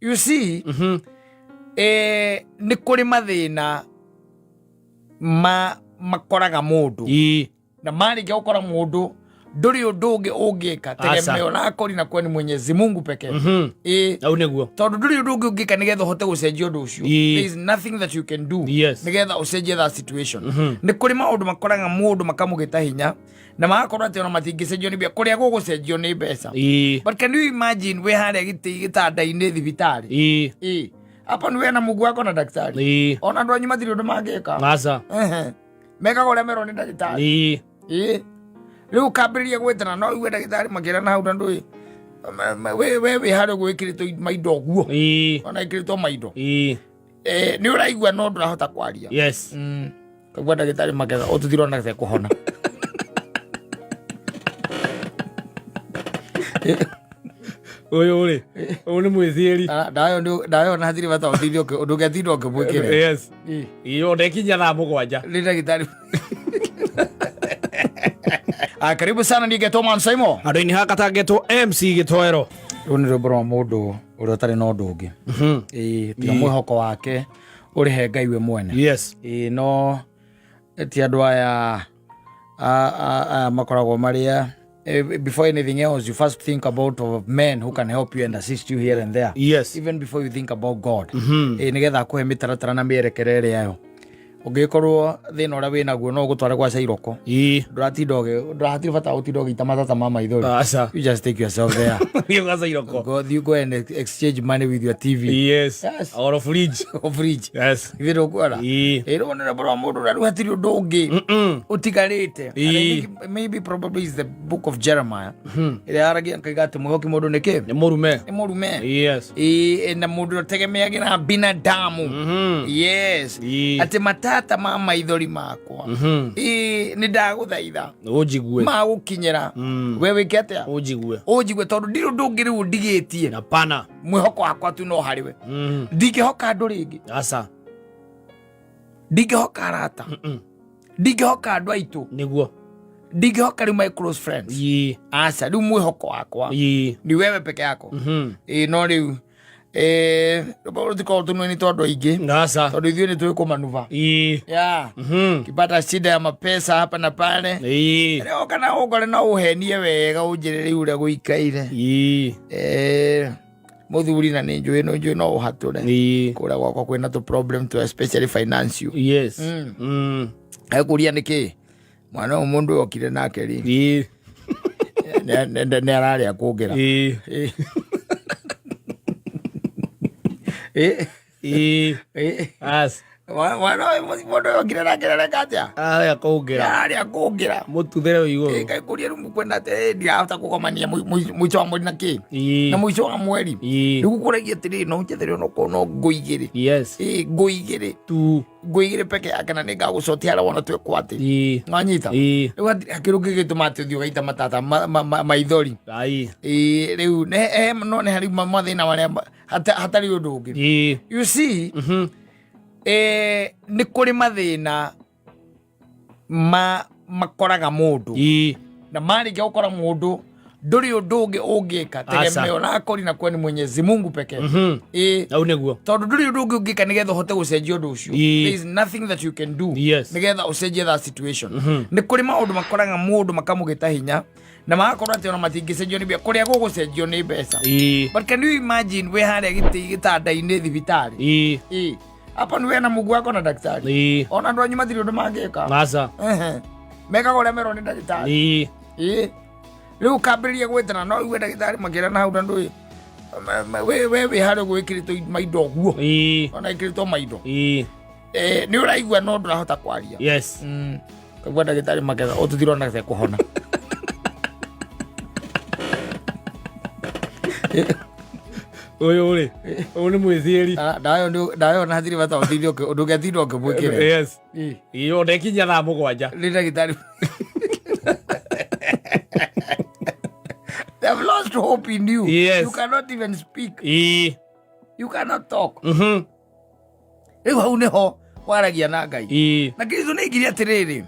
You see, nĩ kũrĩ mathĩna ma makoraga mũndũ na marĩkia gũkora mũndũ ndũrĩ ũndũ ũngĩ ũngĩka. Tegemeo lako linakuwa ni Mwenyezi Mungu pekee. Hau nĩguo. Tondũ ndũrĩ ũndũ ũngĩ ũngĩka nĩgetha ũhote gũcenjia ũndũ ũcio. There is nothing that you can do nĩgetha ũcenjie that situation. Nĩ kũrĩ maũndũ makoraga mũndũ makamũgĩta hinya na magakorwo atĩ ona matingĩcenjio nĩ mbia, kũrĩa gũgũcenjio nĩ mbeca. But can you imagine wĩ harĩa gĩtĩ gĩtanda-inĩ thibitarĩ? Ĩĩ. Hapo ni we na Mungu wako na daktari. Ona andũ anyu matirĩ ũndũ mangĩka. Aca. Ehe. Mekaga ũrĩa merwo nĩ ndagĩtarĩ. Ĩĩ. Rĩu ũkambĩrĩria gwĩtana no igue ndagĩtarĩ makĩrana hau na ndũĩ we wĩ harĩa ũguo wĩkĩrĩtwo maindo ũguo. Ona ĩkĩrĩtwo maindo. Nĩ ũraigua no ndũrahota kwaria. Kaigua ndagĩtarĩ makega ũtũtirona te kũhona. Ũyũ rĩ, ũyũ nĩ mwĩthiĩri. Ndawa ĩyo na hatirĩ bata ũtinde ndũngĩatinda ũkĩmwĩkĩra. Ĩĩ, ona ĩkinya thaa 7. Nĩ ndagĩtarĩ. Ah, karibu sana ndigetwo Man Saimo. Andũ-inĩ hakatangetwo MC Gĩtoero. Rũu nĩ rwĩmbo rwa mũndũ ũrĩa ũtarĩ na ũndũ ũngĩ. Ĩĩ, tiga mwĩhoko wake ũrĩ he Ngai we mwene. Ĩĩ, no ti andũ aya aya makoragwo marĩa before anything else you first think about of men who can help you and assist you here and there, even before you think about God. Ĩĩ, nĩgetha akũhe mĩtaratara na mĩerekera ĩrĩa yo ũngĩkorwo thĩna ũrĩa wĩnaguo no ũgũtware gwa cairoko. Ndũratinda ndũrahatirĩ bata ũtinda ũgĩita matata ma maithori. Aca. You just take yourself there. Thiĩ gwa cairoko. Go, you go and exchange money with your TV. Yes. Or fridge. Or fridge. Ithuĩ ndũkuona. Ĩĩ, rĩu nĩ rwĩmbo rwa mũndũ ũrĩa rĩu hatirĩ ũndũ ũngĩ ũtigarĩte. And I think maybe probably is the book of Jeremiah ĩrĩa yaragia nkaiga atĩ mwĩhoki mũndũ nĩ kĩ? Nĩ mũrume. Nĩ mũrume. Ĩĩ, na mũndũ ũrĩa ũtegemeagĩra binadamu. Yes. Atĩ matata ma maithori makwa, ĩĩ, nĩ ndagũthaitha Ũnjigue. magũkinyĩra we wĩke atĩa? Ũnjigue. Ũnjigue tondũ ndirĩ ũndũ ũngĩ rĩu ndigĩtie. Hapana. Mwĩhoko wakwa tu no harĩ we. Ndingĩhoka andũ rĩngĩ. Aca. Ndingĩhoka arata. Ndingĩhoka andũ aitũ. Nĩguo. Ndingĩhoka rĩu my close friends. Aca, rĩu mwĩhoko wakwa ni wewe peke yako. Ĩĩ, no rĩu rũtikorwo tũnua-inĩ twa andũ aingĩ. Aca. Tondũ ithuĩ nĩ tũĩ kũmanuva. Yeah. Kipata shida ya mapesa hapa na pale. Rĩu kana ũkore no ũhenie wega ũnjĩre rĩu ũrĩa gũikaire. Mũthuri na nĩ njũĩ no njũĩ no ũhatũre. Kũrĩa gwakwa kwĩna tũ problem tu, especially financial. Ekũria nĩkĩ mwana ũyũ mũndũ ũyũ okire nake rĩ nĩ ararĩa kũngĩra. Ĩ. As. Mwana ũyũ mũndũ ũyũ okire nake areka atĩa? Ararĩa kũngĩra. Ararĩa kũngĩra. Mũtuthĩre wĩ igũrũ. Ngai kũria rĩu mũkwenda atĩ ndirahota kũgomania mũico wa mweri na kĩ na mũico wa mweri. Rĩu gũkũragia atĩrĩrĩ, no njethere onokorwo no ngũ 2. Ĩ, ngũ 2 Tu. Ngũ 2 peke yake na nĩngagũcotia harĩa wona twĩkwo atĩ. Nwanyita? Ĩĩ. Rĩu hatirĩ kĩndũ kĩngĩtũma atĩ ũthiĩ ũgaita matata maithori. Ai. Ĩĩ, rĩu no nĩ harĩ mathĩna marĩa hatarĩ ũndũ ũngĩ. You see, nĩ kũrĩ mathĩna ma makoraga mũndũ na marĩkia gũkora mũndũ ndũrĩ ũndũ ũngĩ ũngĩka. Tegemeo lako linakuwa ni Mwenyezi Mungu pekee. Ĩĩ. Hau nĩguo. Tondũ ndũrĩ ũndũ ũngĩ ũngĩka nĩgetha ũhote gũcenjia ũndũ ũcio. There is nothing that you can do nĩgetha ũcenjie that situation. Nĩ kũrĩ maũndũ makoraga mũndũ makamũgĩta hinya na magakorwo atĩ ona matingĩcenjio nĩ mbia, kũrĩa gũgũcenjio nĩ mbeca. But can you imagine wĩ harĩa gĩtĩ gĩtanda-inĩ thibitarĩ? Ĩĩ. Hapo ni we na Mungu wako na daktari. Ona andũ anyu matirĩ ũndũ mangĩka. Aca. Ehe. Mekaga ũrĩa merwo nĩ ndagĩtarĩ. Ĩĩ. Rĩu ũkambĩrĩria gwĩtana no igue ndagĩtarĩ makĩrana hau na ndũĩ we wĩ harĩa ũguo wĩkĩrĩtwo maindo ũguo. Ona ĩkĩrĩtwo maindo. Nĩ ũraigua no ndũrahota kwaria. Kaigua ndagĩtarĩ makega ũtũtirona te kũhona. Ũyũ rĩ, ũyũ nĩ mwĩthiĩri. Ndawa ĩyo na hatirĩ bata ũtinde ndũngĩatinda ũkĩmwĩkĩra. Ĩĩ, ona ĩkinya thaa 7. Nĩ ndagĩtarĩ. They have lost hope in you. You cannot even speak. You cannot talk. Rĩu hau nĩho waragia na Ngai. Na Kristo nĩ aigire atĩrĩrĩ,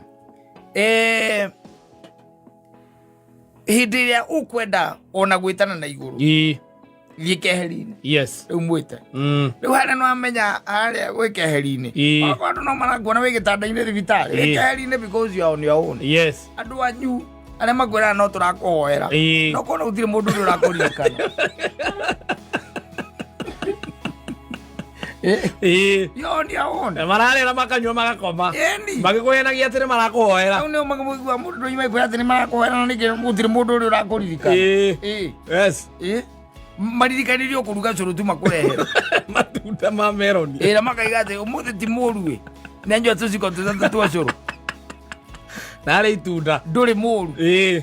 hĩndĩ ĩrĩa ũkwenda ona gwĩtana na igũrũ. Thiĩ keheri-inĩ. Yes. Rĩu mwĩte. Rĩu harĩa nĩwamenya harĩa gwĩ keheri-inĩ. Okorwo andũ no marakuona wĩ gĩtanda-inĩ thibitarĩ, wĩ keheri-inĩ because you are on your own. Yes. Andũ anyu arĩa makwĩraga no tũrakũhoera. No kona gũtirĩ mũndũ ũrĩa ũrakũririkana. You are on your own. Mararĩa na makanyua magakoma. Ĩni. Magĩkũhenagia atĩ nĩ marakũhoera. Hau nĩo makĩmũigua mũndũ ndoima kwĩra atĩ nĩ marakũhoera na nĩkĩ gũtirĩ mũndũ ũrĩa ũrakũririkana. Yes. Maririkanirio kũruga cũrũ tu makũrehere. Matunda ma meroni. Na makaiga atĩ ũmũthĩ ti mũru ĩ. Nĩanyua tũciko tũtatũ twa cũrũ. Narĩ itunda. Ndũrĩ mũru.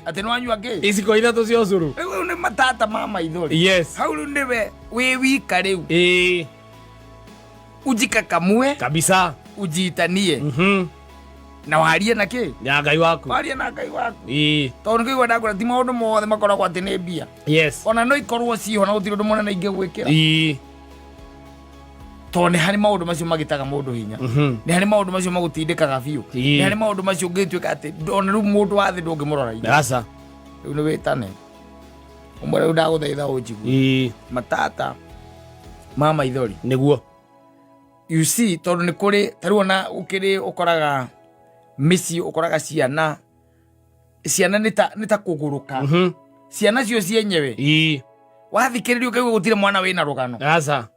Atĩ nĩwanyua kĩ? Iciko ithatũ cia ũcũrũ. Rĩu nĩ matata ma maithori. Yes. Hau rĩu nĩwe wĩ wika rĩu. Ujikakamue. Kabisa. Ujitanie. Na warie na kĩ? Ya Ngai waku. Warie na Ngai waku. Tondũ nĩkĩo ndakwĩra ti maũndũ mothe makoragwo atĩ nĩ mbia. Yes. Ona no ikorwo ciho na gũtirĩ ũndũ mũnene ingĩgwĩkĩra. Tondũ nĩ harĩ maũndũ macio magĩtaga mũndũ hinya. Nĩ harĩ maũndũ macio magũtindĩkaga biũ. Nĩ harĩ maũndũ macio ũngĩtuĩka atĩ ona rĩu mũndũ wa thĩ ndũngĩmũrora hinya. Aca. Rĩu nĩ wĩtane. Ũmwe rĩu ndagũthaitha ũnjigue. Matata ma maithori. Nĩguo. You see, tondũ nĩ kũrĩ ta rĩu ona ũkĩrĩ ũkoraga mĩciĩ ũkoraga ciana ciana nĩ ta kũgũrũka. Ciana cio cienyewe. Wathikĩrĩria ũkaigua gũtirĩ mwana wĩna rũgano. Aca.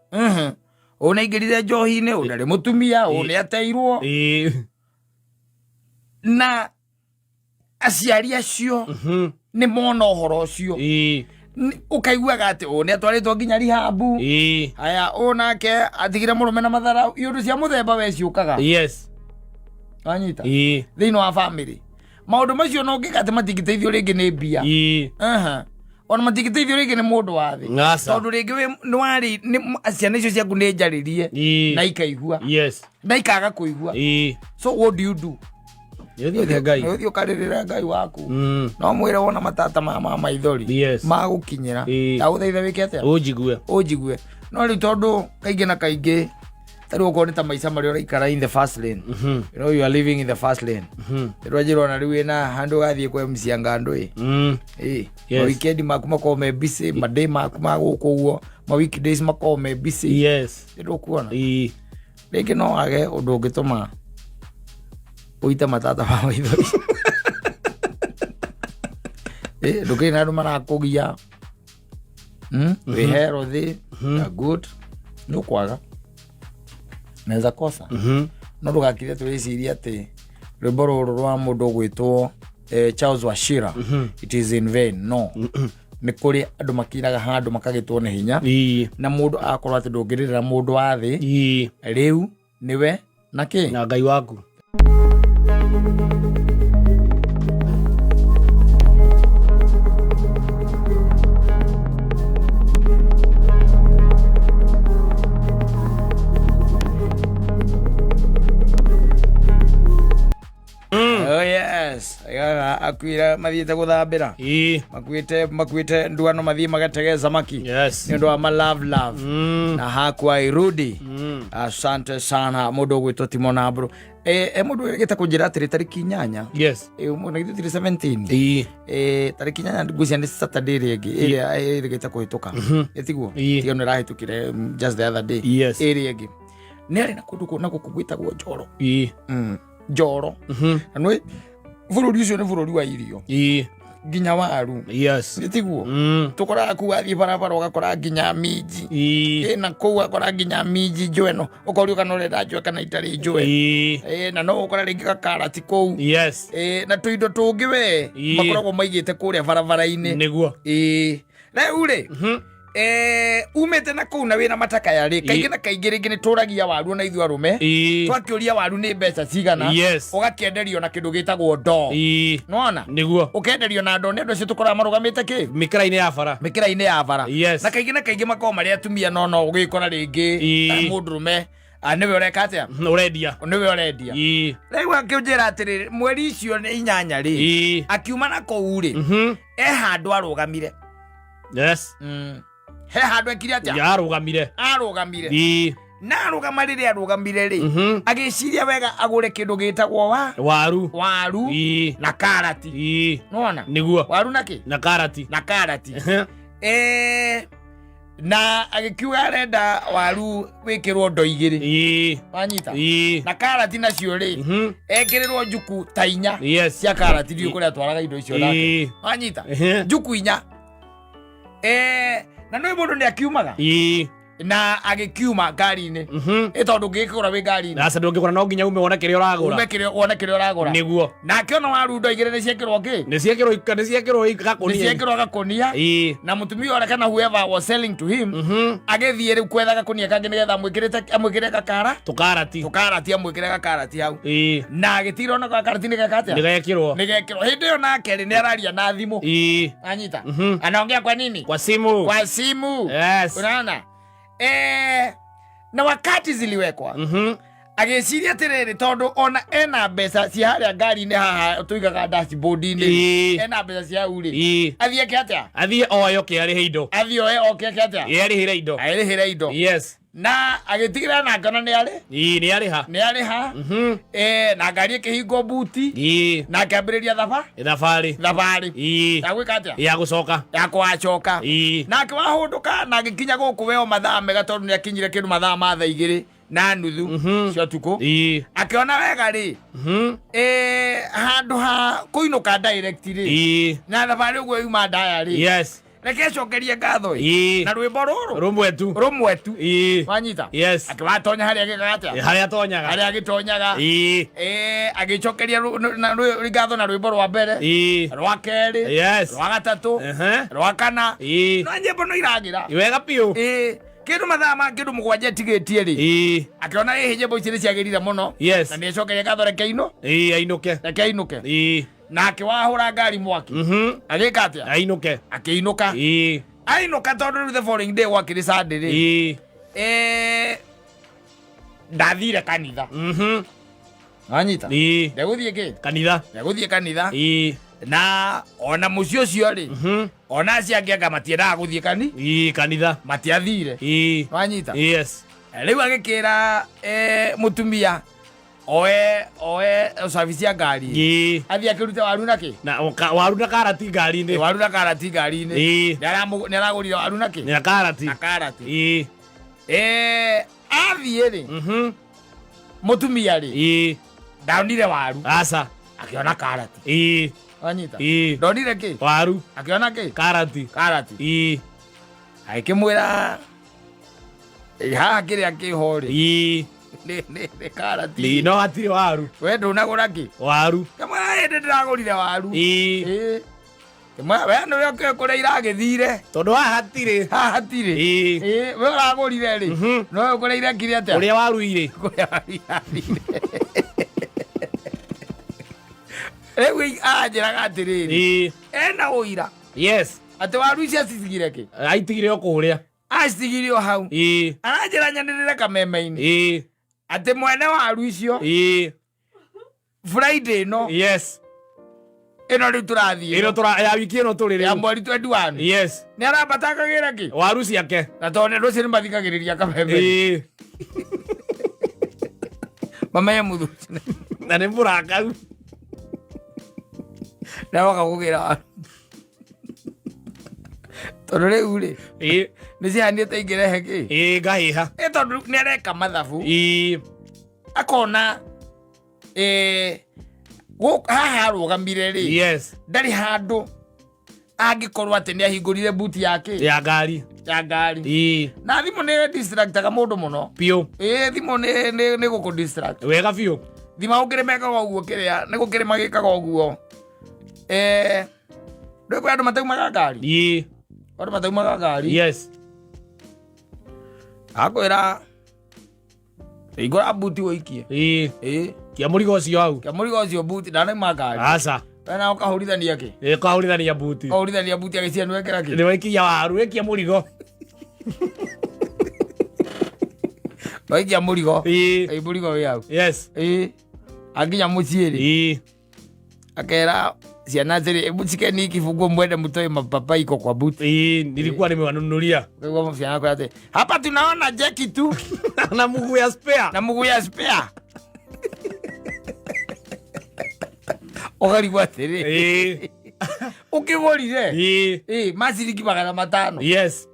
Ũyũ nĩaingĩrire njohi-inĩ, ũyũ ndarĩ mũtumia, ũyũ nĩateirwo. Na aciari acio nĩ mona ũhoro ũcio. Ũkaiguaga atĩ ũyũ nĩatwarĩtwo nginya rihabu. Haya, ũyũ nake atigire mũrũme na matharau. Iũndũ cia mũthemba we ciũkaga. Yes. Wanyita? Thĩinĩ wa family. Maũndũ macio no ũngĩka atĩ matingĩteithio rĩngĩ nĩ mbia. Ona matingĩteithio rĩngĩ nĩ mũndũ wa thĩ. Aca. Tondũ rĩngĩ wĩ, nĩ warĩ, nĩ, ciana icio ciaku nĩ njarĩrie. Na ikaigua. Yes. Na ikaga kũigua. So what do you do? Nĩ ũthiĩ Ngai. Nĩ ũthiĩ ũkarĩrĩra Ngai waku. No mwĩre wona matata ma maithori. Yes. Magũkinyĩra. Ndagũthaitha wĩke atĩa? Ũnjigue. Ũnjigue. No rĩu tondũ kaingĩ na kaingĩ ta rĩu okorwo nĩ ta maica marĩa ũraikara in the first lane. You know you are living in the first lane. Rĩu wanjĩra ona rĩu wĩna handũ ũgathiĩ kwa MC Angandũ ĩ. Yes. Ma weekend maku makoragwo me busy, ma day maku ma gũkũ ũguo, ma weekdays makoragwo me busy. Yes. Nĩ ndũkuona? Rĩngĩ no wage ũndũ ũngĩtũma ũite matata ma maithori. Ndũkĩrĩ na andũ marakũgia. Wĩ healthy, you are good. Nĩ ũkwaga. Naweza kosa. No ndũgakire tũrĩciria atĩ rwĩmbo rũrũ rwa mũndũ ũgwĩtwo Charles Wachira, it is in vain. No. Nĩ kũrĩ andũ makiraga handũ makagĩtwo nĩ hinya. Na mũndũ akorwo atĩ ndũngĩrĩrĩra mũndũ wa thĩ. Rĩu nĩwe na kĩ? Na Ngai waku. Oh yes. Aigaga akuire mathiĩte gũthambĩra. Makuĩte nduano mathiĩ magatege samaki. Yes. Nĩ ũndũ wa ma love love. Na hakwa irudi. Asante sana mũndũ ũgwĩtwo Timo Nambro. Mũndũ wĩrĩgĩte kũnjĩra atĩrĩ tarĩki 8. Yes. Ũmũthĩ na githĩ tirĩ 17. Tarĩki 8 ngwĩciria nĩ Saturday ĩrĩa ĩngĩ, ĩrĩa ĩrĩgĩte kũhĩtũka. Ĩtiguo? Tiga nĩ ĩrahĩtũkire, just the other day. Yes. Ĩrĩa ĩngĩ. Nĩ arĩ na kũndũ kũna gũkũ gwĩtagwo Njoro. Njoro. Na nĩ bũrũri ũcio nĩ bũrũri wa irio. Nginya waru. Yes. Nĩ tiguo? Tũkoraga kũu wathiĩ barabara ũgakora nginya minji. Na kũu ũgakora nginya minji njũe no. Ũkorio kana ũrenda njũe kana itarĩ njũe. Na no ũkora rĩngĩ gakarati kũu. Yes. Na tũindo tũngĩ we, makoragwo maigĩte kũrĩa barabara-inĩ. Nĩguo. Rĩu rĩ, umĩte na kũu na wĩna matakaya rĩ, kaingĩ na kaingĩ rĩngĩ nĩ tũragia waru ona ithuĩ arũme. Twakĩũria waru nĩ mbeca cigana, Yes. ũgakĩenderio na kĩndũ gĩtagwo ndoo. Nĩwona? Nĩguo. Ũkenderio na ndoo nĩ andũ acio tũkoraga marũgamĩte kĩ? Mĩkĩra-inĩ ya bara. Mĩkĩra-inĩ ya bara. Yes. Na kaingĩ na kaingĩ makoragwo marĩ atumia no no ũgĩkora rĩngĩ, mũndũrũme, nĩwe ũreka atĩa? Ũrendia. Nĩwe ũrendia. Rĩu akĩnjĩra atĩrĩrĩ, mweri icio nĩ 8 rĩ, akiuma na kũu rĩ, e handũ arũgamire. Yes. He handũ ekire atĩa? Arũgamire. Arũgamire. Na arũgama rĩrĩa arũgamire rĩ, agĩciria wega agũre kĩndũ gĩtagwo wa? Waru. Waru. Na karati. Nĩwona? Nĩguo. Waru na kĩ? Na karati. Na karati. Na agĩkiuga arenda waru wĩkĩrwo ndo igĩrĩ. Wanyita? Na karati nacio rĩ, ekĩrĩrwo njuku ta inya cia karati, ndiũĩ kũrĩa atwaraga indo icio nake. Wanyita? Njuku inya. Na nĩ mũndũ nĩ akiumaga na agĩkiuma ngari-inĩ. Ĩ tondũ ũngĩgĩkĩgũra wĩ ngari-inĩ? Aca, ndũngĩgũra, no nginya ume wone kĩrĩa ũragũra. Ume kĩrĩa wone kĩrĩa ũragũra. Nĩguo. Na akĩona waru ndo igĩrĩ nĩ ciekĩrwo kĩ? Nĩ ciekĩrwo Nĩ gakũnia. Ciekĩrwo gakũnia. Na mũtumia ũrĩa kana whoever was selling to him agĩthiĩ rĩu kwetha gakũnia kangĩ nĩgetha amwĩkĩre gakara Tũkarati. Tũkarati, amwĩkĩre gakarati hau. Na agĩtigĩra ona gakarati nĩ geka atĩa? Nĩ gekĩrwo. Nĩ gekĩrwo. Hĩndĩ ĩyo nake rĩ, nĩ araria na thimũ. Anyita, anaongea kwa nini? Kwa simu. Kwa simu. Unaona, na wakati ziliwekwa, agĩciria atĩrĩrĩ, tondũ ona ena mbeca cia harĩa ngari-inĩ haha tũigaga dashboard-inĩ, ena mbeca cia hau rĩ, athiĩ eke atĩa? Athiĩ oe oke arĩhe indo. Athiĩ oe oke eke atĩa? Ĩ, arĩhĩre indo. Arĩhĩre indo. Na agĩtigĩra nake ona nĩ arĩ Nĩ arĩha. Nĩ arĩha. Na ngari ĩkĩhingwo buti, na akĩambĩrĩria thabarĩ. Thabarĩ ya gwĩka atĩa? Ya gũcoka. Ya kũgacoka. Nake wahũndũka na agĩkinya gũkũ weo mathaa mega, tondũ nĩ akinyire kĩndũ mathaa ma 2:30 cia ũtukũ. Akĩona wega rĩ, handũ ha kũinũka direct rĩ, na thabarĩ ũguo yuma ndaya rĩ, reke acokerie ngatho ĩ na rwĩmbo rũrũ rũmwe tu. Rũmwe tu. Wanyita? Yes. Akĩwatonya harĩa agĩkaga atĩa? Harĩa atonyaga. Harĩa agĩtonyaga. Agĩcokeria ngatho na rwĩmbo rwa mbere, rwa kerĩ, rwa gatatũ, rwa kana. No nyĩmbo no iragĩra. Wega biũ. Kĩndũ mathaa ma kĩndũ 7 etigĩtie rĩ, akĩona ĩhĩ nyĩmbo ici nĩ ciagĩrire mũno, na nĩ acokeria ngatho, reke ino Ainũke. Reke ainũke. Na akĩwahũra ngari mwaki. Agĩka atĩa? Ainũke. Akĩinũka. Ainũka, tondũ rĩu the following day gwakĩrĩ Sunday rĩ, ndathire kanitha. Wanyita? Ndegũthiĩ kĩ? Kanitha. Ndegũthiĩ kanitha. Na ona mũciĩ ũcio rĩ, ona acio angĩ anga matiendaga gũthiĩ kani Kanitha. Matiathire. Wanyita? Yes. Rĩu agĩkĩra mũtumia oe service ya ngari, athiĩ akĩrute waru na kĩ? Na waru na karati ngari-inĩ. Waru na karati ngari-inĩ. Nĩ aragũrire waru na kĩ? Na karati. Na karati. Athiĩ rĩ, mũtumia rĩ, ndonire waru. Aca. Akĩona karati. Wanyita? Ndonire kĩ? Waru. Akĩona kĩ? Karati. Karati. Agĩkĩmwĩra, "Ĩ, haha kĩrĩa kĩho rĩ, nĩ karati." No hatirĩ waru. We ndũnagũra kĩ? Waru. Kamwĩra, "Ĩndĩ ndĩragũrire waru." Kĩmwĩra, "We nĩwe ũkĩũĩ kũrĩa iragĩthire." Tondũ haha hatirĩ. Haha hatirĩ. Ĩ, we ũragũrire rĩ, no kũrĩa irekire atĩa? Ũrĩa waru irĩ. Kũrĩa waru irathire. Rĩu aranjĩraga atĩrĩrĩ, ena ũira atĩ waru ici acitigire kĩ? Aitigire o kũrĩa. Acitigire o hau. Aranjĩra nyanĩrĩre kameme-inĩ atĩ mwene waru icio, Friday ĩno, ĩno rĩu tũrathiĩ, Ĩno tũra ya wiki ĩno tũrĩ ya rĩu. mweri 21, nĩ arambata akagĩra kĩ? Waru ciake. Na tondũ andũ acio nĩ mathikagĩrĩria kameme, mamenye mũthuri Na nĩ mũrakaru. Nĩ aroka kũgĩra waru, tondũ rĩu rĩ, nĩ cihanĩte ingĩrehe kĩ? Ngahĩha. Ĩ, tondũ nĩ areka mathabu, akona haha arũgamire rĩ, ndarĩ handũ angĩkorwo atĩ nĩ ahingũrire buti yake Ya ngari. Ya ngari. Na thimũ nĩ distractaga mũndũ mũno. Biũ. Ĩ, thimũ nĩ gũkũ distract. Wega biũ. Thima gũkĩrĩ mekaga ũguo, kĩrĩa nĩ gũkĩrĩ magĩkaga ũguo. Ndũĩ kwĩ andũ mataumaga ngari? Andũ mataumaga ngari. Akwĩra hingũra buti ũikie. Ĩ. Kia mũrigo ũcio hau. Kĩa mũrigo ũcio buti, ndanauma ngari. Aca. Wena ũkahũrithania kĩ? Ũkahũrithania buti. Ũkahũrithania buti agĩcia nĩwekĩra kĩ? Nĩ waikia waru, waikia mũrigo. Waikia mũrigo. Ĩ, mũrigo wĩ hau. Ĩ, anginya mũciĩ rĩ, akera ciana atĩrĩ, "Hebu shikeni hiki kifunguo mwende mtoe mapapai iko kwa buti." Nilikuwa nimewanunulia. Kwa ciana kwa atĩ hapa tunaona jeki tu na mguu ya spare. Na mguu ya spare. Ũkarigwo atĩrĩ, ũkĩgũrire ĩ ma ciringi 500.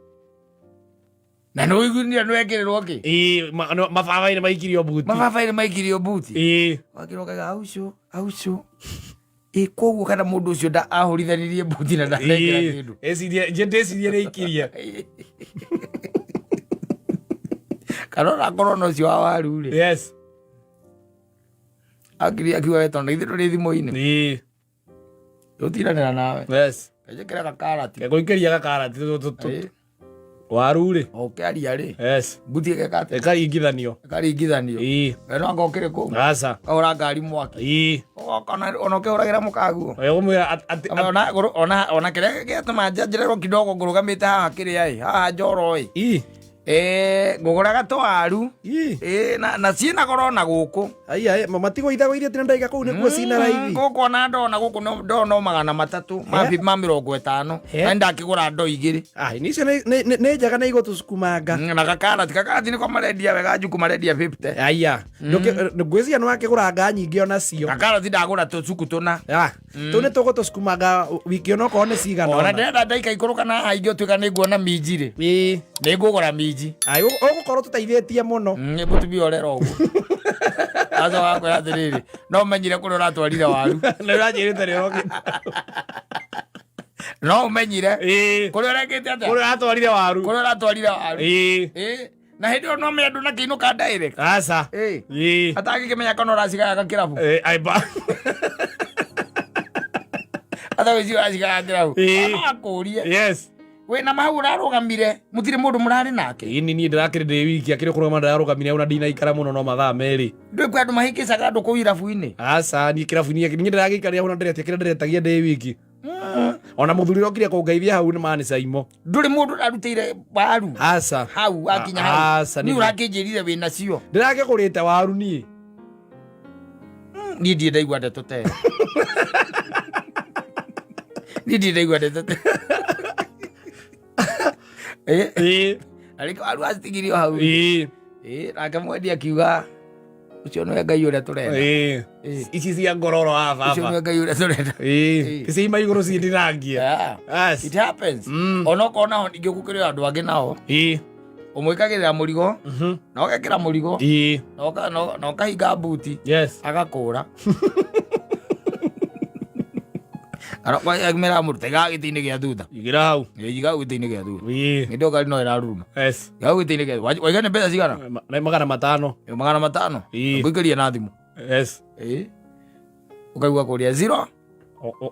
Na nä wåiguire nä wekä rä rwo kä Ĩĩ, mababaĩ nĩ maikirio buti. Mababaä nä maikirio buti. Ĩĩ. Wakĩrwo kaiga aucio aucio ä koguo kana må ndå å cio ahårithanirie buti na ndanekĩra Ĩĩ. kĩndũ. Ecirie ndĩcirie nĩ aikirie. Kana onakorwo na ũcio wa waru rĩ, akiri akiuga we tondũ ithuĩ tũrĩ thimũ-inĩ, tũtindanĩra nawe. Kanjĩkĩra gakarati. Gegũikĩria gakarati waru rĩ. O ũkĩaria rĩ, mbuti ĩgeka atĩa? Ĩkaringithanio. Ĩkaringithanio. We no anga ũkĩrĩ kũu Aca. kahũra ngari mwaki. Ũgoka ona ũkĩhũragĩra mũkaguo. Ũmwĩra atĩ Ona kĩrĩa gĩatũma njanjĩrĩrwo kidogo ngũrũgamĩte haha kĩrĩa ĩ haha njoro ĩ, ngũgũraga tũwaru. Na ciĩna goro na gũkũ. Ai matigũithagwo iria tina ndaiga kũu nĩkuo cina raithi. Gũkũ ona ndona gũkũ ndoo no 300 ma 50. Na ndakĩgũra ndoo 2. Ai nĩ icio nĩ njega na igũtũcukumanga. Na gakarati nĩko marendia wega, njuku marendia 50. Aya ngwĩciria nĩ wakĩgũra nga nyingĩ onacio. Gakarati ndagũra tũcuku 4. Tũu nĩ tũgũtũcukumanga wiki onokorwo nĩ cigana ona ũna. Ndĩrenda ndaika ikũrũka na haha ingĩũtuĩka nĩ nguona minji rĩ, nĩ ngũgũra minji. Ai ũgũkorwo tũteithĩtie mũno. Nĩ mũtumia ũrera ũguo acoka akwĩra atĩrĩrĩ, no ũmenyire kũrĩa ũratwarire waru. Nĩ ũranjĩrĩte nĩ ũrokĩte. No ũmenyire kũrĩa ũrekĩte atĩa. Kũrĩa ũratwarire waru. Kũrĩa ũratwarire waru. Na hĩndĩ ĩyo no me andũ na kĩinũka direct. Aca. Atangĩkĩmenya kana ũracigayaga kĩrabu. Ai ba. Atagwĩciria ũracigayaga kĩrabu. No akũrie, wĩna mahau ũrarũgamire mũtirĩ mũndũ mũrarĩ nake. Ĩni niĩ ndĩrakĩrĩ ndĩ wiki akĩrĩ kũrũgama ndĩrarũgamire hau na ndinaikara mũno no mathaa 2. Ndũĩ kwĩ andũ mahĩngĩcaga andũ kũu irabu-inĩ. Aca niĩ kĩrabu-inĩ niĩ ndĩragĩikarire hau na ndĩretia kĩrĩa ndĩretagia ndĩ wiki. Ona mũthuri ũrokire kũngeithia hau nĩ mani caimo. Ndũrĩ mũndũ ũrarutĩire waru Aca. hau akinya hau. Aca. Niĩ ũrakĩnjĩrire wĩna cio. Ndĩrakĩgũrĩte waru niĩ. Niĩ ndirĩ ndaigua ndeto ta ĩyo. Niĩ ndirĩ ndaigua ndeto ta ĩyo. Na rĩngĩ waru wacitigirio hau. Nake mwendia akiuga ũcio nĩwe Ngai ũrĩa tũrenda. Ici cia ngororo wa Ũcio baba. nĩwe Ngai ũrĩa tũrenda. Ici ima igũrũ cindinangia. Yeah. It happens. Onokorwo naho ningĩ gũkĩrĩ andũ angĩ nao ũmwĩkagĩrĩra mũrigo na ũgekĩra mũrigo na ũkahinga mbuti, agakũra mera mũndũ taiga gĩtĩ-inĩ gĩa thutha. Igĩra hau. Iga hau gĩtĩ-inĩ gĩa thutha. Hĩndĩ ĩyo ngari no ĩraruruma. Iga hau gĩtĩ-inĩ gĩa thutha. Waiga nĩ mbeca cigana? Nĩ 500. 500. Ngũikĩria na thimũ. Ũkaigua kũria zero.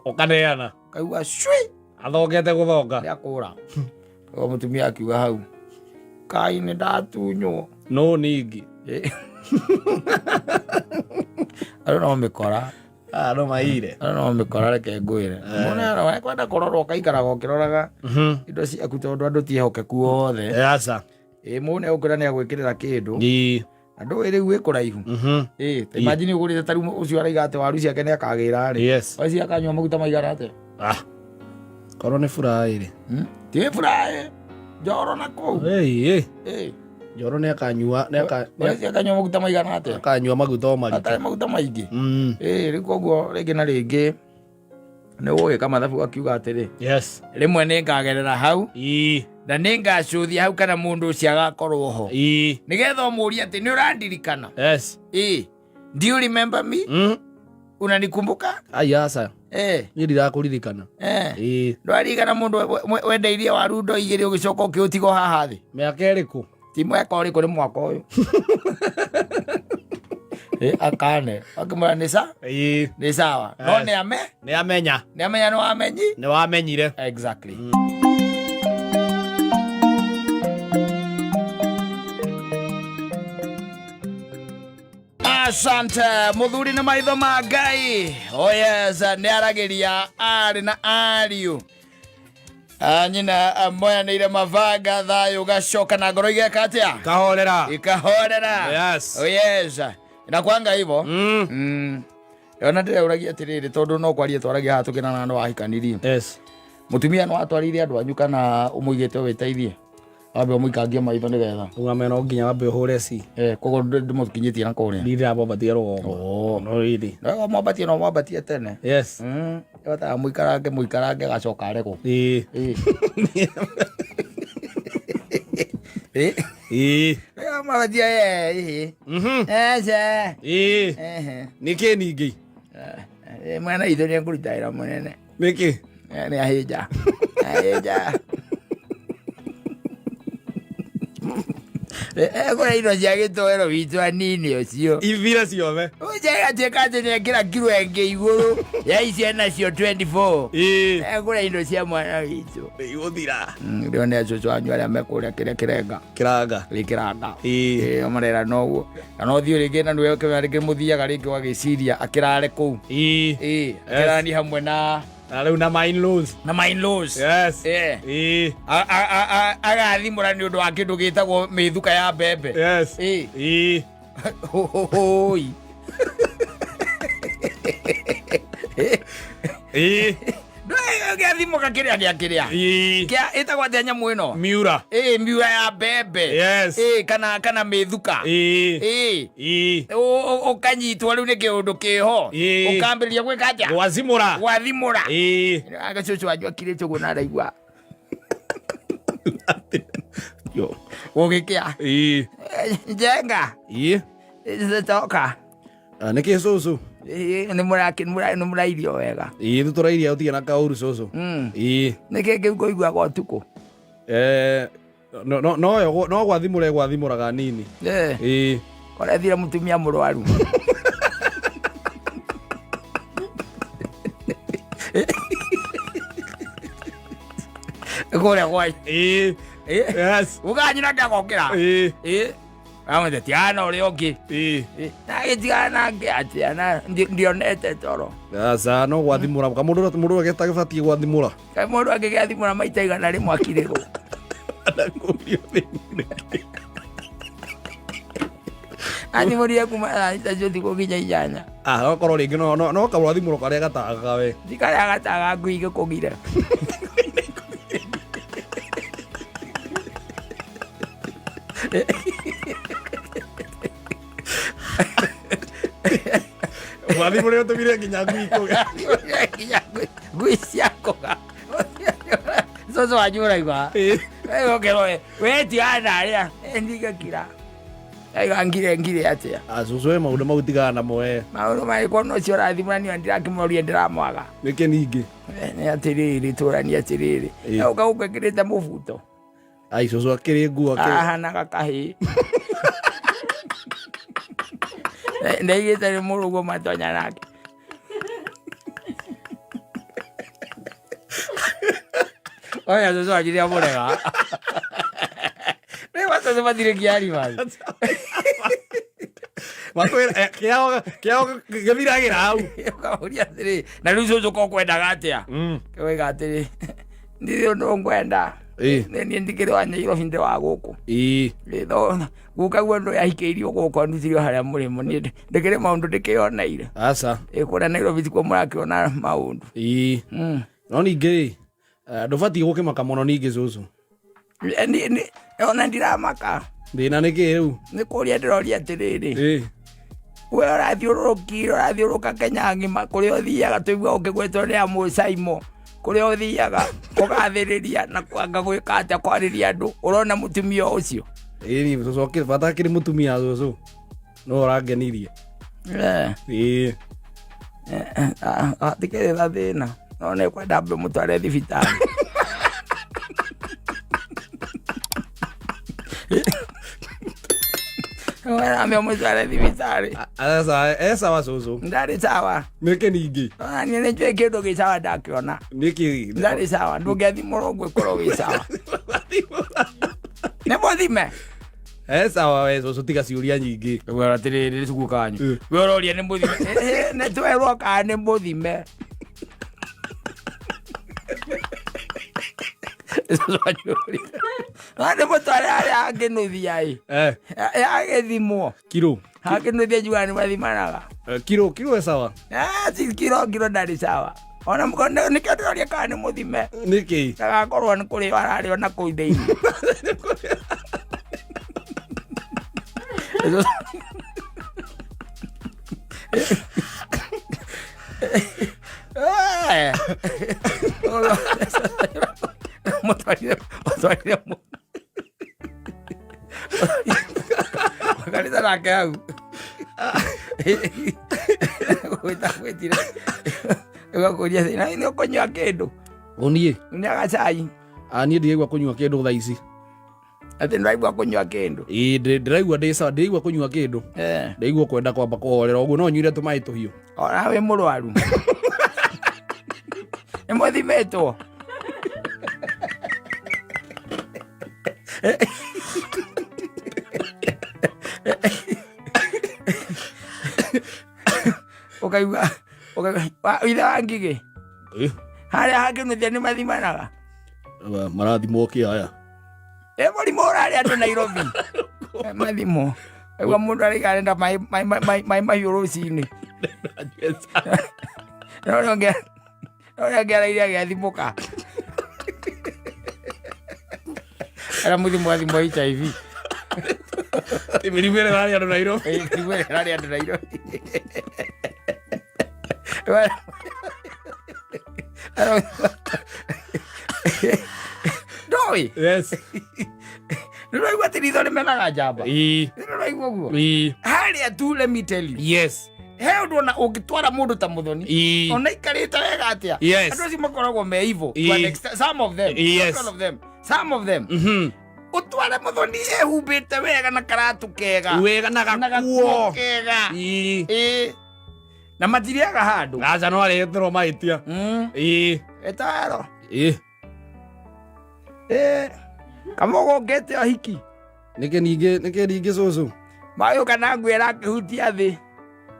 Ũkaneana. Ũkaigua cui. Athongete gũthonga. Nĩakũra o mũtumia akiuga hau kai nĩ ndatunywo. No ningĩ. Andũ no mĩkora. No maire. Andũ no mĩkora, reke ngwĩre mũnene kwenda kũrorwo ũkaikaraga ũkĩroraga indo ciaku tondũ andũ ti ehokeku othe. Aca. Ĩ mũne ũkwĩra nĩ agwĩkĩrĩra kĩndũ na ndũĩ rĩu wĩ kũraihu. Ta imagine ũgũrĩte ta rĩu ũcio araiga atĩ waru ciake nĩ akagĩra rĩ, waci akanyua maguta maigana atĩa? Korwo nĩ furaĩ rĩ. Ti furaĩ njoro na kũu. Njoro nĩ akanyua waci akanyua maguta maigana atĩa? Akanyua maguta o maritũ. Atarĩ maguta maingĩ. Rĩu koguo rĩngĩ na rĩngĩ nĩ ũgũgĩka mathabu akiuga atĩrĩ, rĩmwe nĩ ngagerera hau na nĩ ngacũthia hau kana mũndũ ũcio agakorwo ho, nĩgetha ũmũrie atĩ nĩ ũrandirikana. Do you remember me? Unanikumbuka? Ai aca. Niĩ ndirakũririkana. Ndwaririkana mũndũ wendeirie waru ndo 2 ũgĩcoka ũkĩũtiga haha thĩ? Mĩaka ĩrĩkũ? Ti mwaka ũrĩkũ, nĩ mwaka ũyũ. Akane akĩmwĩra nĩ sa nĩ sawa no nĩ ame Nĩ amenya. Nĩ amenya nĩ wamenyi. Nĩ wamenyire. Exactly. Asante muthuri nĩ maitho ma Ngai. Oh yes, nĩ aragĩria arĩ na ariũ nyina moyanĩire mabanga thayũ gacoka na ngoro igeka atĩa? Kahorera. Ikahorera. Oh yes, inakwanga hivyo. Ona ndĩreũragia atĩrĩrĩ, tondũ no kwaria twaragia haha tũkĩrana nĩ wahikanirie. Mũtumia nĩ watwarire andũ anyu kana ũmũigĩte wĩteithie wambe ũmũikangie maitho nĩgetha Ugame no nginya wambe ũhũre ci. Koguo ndĩmũkinyĩtie na kũrĩa. Ndĩramwambatia rũgongo. No rĩrĩ. No mwambatie, no mwambatie tene. Ĩbataga mũikarange mũikarange agacoka aregwo. Ĩĩ. Mabatia ĩĩ. Ece. Ĩĩ. Ehe. Nĩkĩ ningĩ? Mwana itũ nĩ ekũruta wĩra mũnene. Nĩkĩ? Nĩ ahĩnja. Ahĩnja. Ekũrĩa indo cia gĩtoero witũ anini ũcio. Ithire ciothe. Ũcio agatuĩka atĩ nĩ ekĩra kiro ĩngĩ igũrũ ya icio enacio 24. Ĩĩ. Ekũrĩa indo cia mwana witũ. Igũthira. Ndĩrona cũcũ wanyu arĩa mekũrĩa kĩrĩa kĩrenga. Kĩranga. Gĩkĩranga. Ĩĩ. Ĩĩ marera noguo. Na no thiĩ rĩngĩ na nĩwe rĩngĩ mũthiaga rĩngĩ ũgagĩciria akĩrare kũu. Ĩĩ. Ĩĩ akĩrani hamwe na Na rĩu na my in-laws. na my in-laws. Yes. Ĩĩ. Ĩĩ. Agathimũra nĩ ũndũ wa kĩndũ gĩtagwo mĩthuka ya mbembe. Yes. Ĩĩ. Ĩĩ. Hũi. Ĩĩ. Gĩathimũka kĩrĩa gĩa kĩrĩa. Ĩĩ. Kĩa ĩtagwo atĩa nyamũ ĩno? Miura. Ĩĩ miura ya mbembe. Yes. Ĩĩ kana mĩthuka. Ĩĩ. Ĩĩ. Ĩĩ. Ũkanyitwo rĩu nĩ kĩũndũ kĩho. Ĩĩ. Ũkambĩrĩria gwĩka atĩa? Gwazimũra. Gwathimũra. Ĩĩ. Agacũcũ wanyu akirĩte ũguo na araigua Yo. gũgĩkĩa. Ĩĩ. Njenga. Ĩĩ. Toka. Nĩkĩ cũcũ? Nĩ mũrairio wega. Ĩĩ tũtũrairia ũtige na kaũru cũcũ. Ĩĩ. Nĩkĩ kĩu kũiguaga ũtukũ? No no no yo no gwathimũra gwathimũraga nini. Ĩĩ. Korethire mũtumia mũrwaru. Kũrĩa gwanyu. Ĩĩ. Yes. Ũkanyina ndagokĩra. Ĩĩ. Ĩĩ. Amwĩte tigana na ũrĩa ũngĩ. Ĩĩ. Nagĩtigana nake atĩa na ndionete toro. Aca no gwathimũra kamũndũ mũndũ agĩtagĩbatiĩ gwathimũra. Kaĩ mũndũ angĩgĩathimũra maita 100 akirĩrwo. Ndakũrio thĩinĩ. Athimũrire kuma thaa thita cia ũtukũ nginya 8. Ah, no korwo rĩngĩ no no no kamũrathimũro karĩa gatagaga we. Ti karĩa gataga ngui gĩkũgire. Gwathimũra ũtũmire nginya ngui ikũge. Nginya ngui ciakũga. Cũcũ wanyu ũraigua. Ĩĩ. Ũkerwo we tigana na arĩa ndigakira. Aiga ngire ngire atĩa. Ah, cũcũ we maũndũ mau tigana namo we. Maũndũ marĩkũ no ũcio ũrathimũra niĩ ndirakĩmũria ndĩramwaga. Nĩkĩ ningĩ? Nĩ atĩrĩrĩ tũrani atĩrĩrĩ. Ĩĩ. Ũka gũkĩrĩte mũbuto. Ai cũcũ akĩrĩ nguo akĩrĩ. Ahanaga kahĩĩ. Ndaigĩte nĩ mũrũguo matonya nake. Oya cũcũ wanyu nĩ amũrega. Rĩu acũcũ matirĩ kĩari basi. Makwĩra kĩao kĩao gĩthiragĩra hau. Ũkamũria atĩrĩ, na rĩu cũcũ ko kwendaga atĩa? Kĩoiga atĩrĩ, ndirĩ ũndũ ngwenda. Ĩĩ. Nĩ niĩ ndikĩrĩ wa Nyairobi ndĩ wa gũkũ. Ĩĩ. Guka guo ndũ yahikĩirio gũkũ andutirio harĩa mũrĩmo niĩ ndĩkĩrĩ maũndũ ndĩkĩoneire. Aca. Ĩ kũrĩa Nairobi tikuo mũrakĩona maũndũ. Ĩĩ. No ningĩ rĩ, ndũbatiĩ gũkĩmaka mũno ningĩ cũcũ. Ona ndiramaka. Thĩna nĩ kĩ rĩu? Nĩ kũria ndĩroria atĩrĩrĩ. Ĩĩ. We ũrathiũrũrũkire ũrathiũrũrũka Kenya ng'ima kũrĩa ũthiaga tũigua ũkĩgwetwo nĩ amũcaimo kũrĩa ũthiaga kũgathĩrĩria na kwanga gwĩka atĩa kwarĩria andũ ũrona mũtumia ũcio. Ĩĩ ni cũcũ akĩrĩ bata akĩrĩ mũtumia cũcũ. No ũrangenirie. Ĩĩ. Hatikĩrĩ na thĩna no nĩ kwenda mbe mũtware thibitarĩ. Ambe mũtware thibitarĩ. Aca e sawa cũcũ. Ndarĩ sawa. Nĩkĩ ningĩ? Ona niĩ nĩ njũĩ kĩndũ gĩ sawa ndakĩona. Nĩkĩ? Ndarĩ sawa ndũngĩathimũrwo ũguo ĩkorwo wĩ sawa. Nĩ mũthime. E sawa we cũcũ tiga ciũria nyingĩ. Wera atĩrĩrĩ nĩ guka wanyu. We ũroria nĩ mũthime. Nĩ twerwo kana nĩ mũthime. Nĩ mũtware harĩa hangĩnuthia ĩ. Yagĩthimwo. Kiro. Hangĩnuthia njugaga nĩ mathimanaga. Kiro kiro e sawa. Kiro kiro ndarĩ sawa. Ona nĩkĩo ndĩroria kana nĩ mũthime. Nĩkĩ? Ndagakorwo nĩ kũrĩo ararĩo na kũu thĩinĩ. Mũtwarire mũtwarire Tũikarĩte nake hau. Gwĩta gwĩtire. Ũgakũria thĩna nĩ ũkũnyua kĩndũ. Ũniĩ. Nĩ gacai. Ah, niĩ ndiraigua kũnyua kĩndũ thaa ici. Atĩ ndũraigua kũnyua kĩndũ. Ĩĩ, ndĩraigua ndĩ sawa, ndiraigua kũnyua kĩndũ. Ndĩraigua kwenda kwamba kũhorera ũguo no nyuire tũmaĩ tũhiũ. Ona wĩ mũrwaru. Nĩ mũthimĩtwo. Ũkaigua ũkaigua ithe wa ngigĩ harĩa hakĩnũthia nĩ mathimanaga. Marathimwo kĩ aya? Ĩ mũrimũ ũrarĩa andũ Nairobi. Mathimwo. Aigua mũndũ araiga arenda maĩ mahiũ rũcinĩ. No ũrĩa ũngĩ ũrĩa ũngĩ araire agĩathimũka. Ara mũthimwo athimwo HIV. Mĩrimũ ĩrĩa ĩrarĩa andũ Nairobi. Mĩrimũ ĩrĩa ĩrarĩa andũ Nairobi. Ndoĩ. Yes. Nĩũraigua atĩ ritho rĩmenaga njamba. Ĩĩ. Nĩũraigua ũguo? Ĩĩ. Harĩa tu let me tell you. Yes. He ũndũ ona ũngĩtwara mũndũ ta mũthoni. Ĩĩ. Ona ikarĩte wega atĩa. Yes. Andũ acio makoragwo me evil. To Ĩĩ. an extent, some of them. Yes. Not all of them. Some of them. Mhm. Ũtware mũthoni ehumbĩte wega na karatũ kega. Wega na Na gakuo. gakuo kega. Ĩĩ. Ĩĩ. Na matirĩaga handũ. Aca no areterwo mahĩtia. Ĩĩ. Ĩtaro. Ĩĩ. Ĩĩ. Kamũgũ ngĩte ũhiki. Nĩkĩ ningĩ nĩkĩ ningĩ cũcũ? Magĩũka na nguo ĩrakĩhutia thĩ.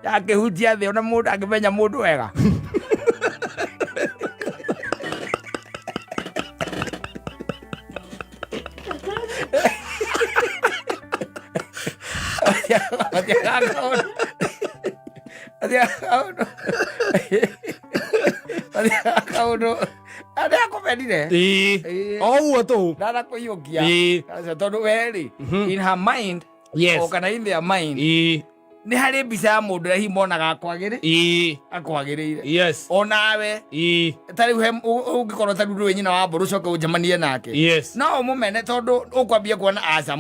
Yakĩhutia thĩ ona mũndũ angĩmenya mũndũ wega. Matiagaga kaũndũ. Matiagaga kaũndũ. Matiagaga kaũndũ. Arĩa akũmenire. Ĩĩ. Ĩĩ. O ũguo tũhũ. Ndanakũiyũkia. Ĩĩ. Aca, tondũ we rĩ, in her mind, Yes. o kana in their mind, Ĩĩ. nĩ harĩ mbica ya mũndũ ũrĩa hihi monaga akwagĩrĩ Ĩĩ. akwagĩrĩire. Yes. Onawe Ĩĩ. ta rĩu he ũngĩkorwo ta rĩu ndũĩ nyina wa mbũrũ ũcoke ũnjemanie nake. Yes. No ũmũmene tondũ ũkwambia kuona aca